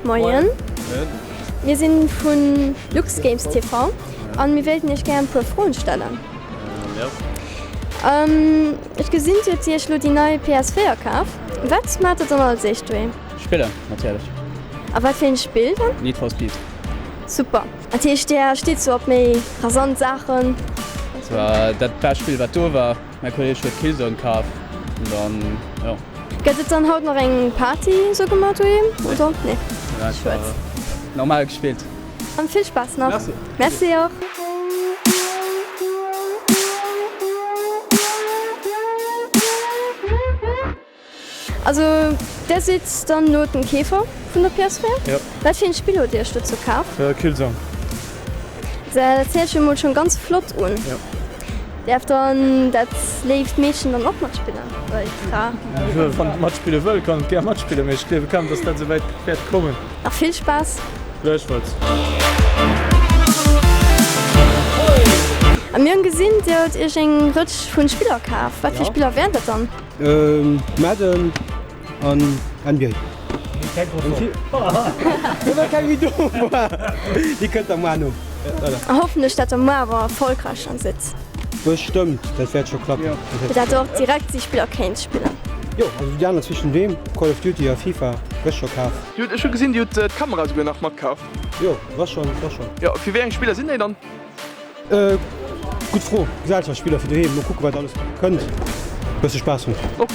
Moien. Mir sinn vu Luxgames TV an mir wéilten iech gär en puer Froen stellen. Ech gesinn dir hutt iech lo déi nei PS4 kaf. Wat maacht der dann als éischt doheem? Spillen natierlech. A wat fir een Spill dann? Need for Speed. Super. Dat heescht där steet sou op méi rasant Saachen? Dat war dat bescht Spill wat do war. Mäi Kolleg huet Killzone kaf an dann jo. Gëtt et dann haut nach eng Party sou gemaach doheem oder nee? Schued. Normal gespillt. An vill Spaass nach. Merci. Merci och. Also där sidd dann elo den Keefer vun der PS4? Jo. Wat fir een Spill hutt Dir iech dozou kaf? Killzone. Dat héiert sech emol schon ganz flott un. Jo. Däerf dann dat léift Meedchen dann och matspillen oder déi Fra? Wann et matspille wëll, kann et gär matspillen, mee ech gleewe kaum, dass dat esouwäit wäert kommen. Nach vill Spaass! Gläichfalls. A mir hunn gesinn, Dir hutt Iech eng Rëtsch vun Spiller kaf. Wat fir Spiller wären dat dann? Madden an NBA. Well keng méi do war. Déi kënnt da moar no. A hoffentlech dat der moar awer erfolgreich dann sidd. Bestëmmt, dat wäert scho klappen. Fir dat der och direkt déi Spiller kéint spillen. Jo, also déi aner zwischen deem, Call of Duty a FIFA, ech scho kaf. Dir hutt, ech hu gesinn, Dir hutt d'Kamera esouguer nach matkaf. Jo, war schon, war schon. Jo, fir wéi eng Spiller sinn déi dann? Gutt Fro. Gesellschaftsspiller fir doheem. Mol kucken wat alles kënnt. Bësse Spaass hunn. Ok.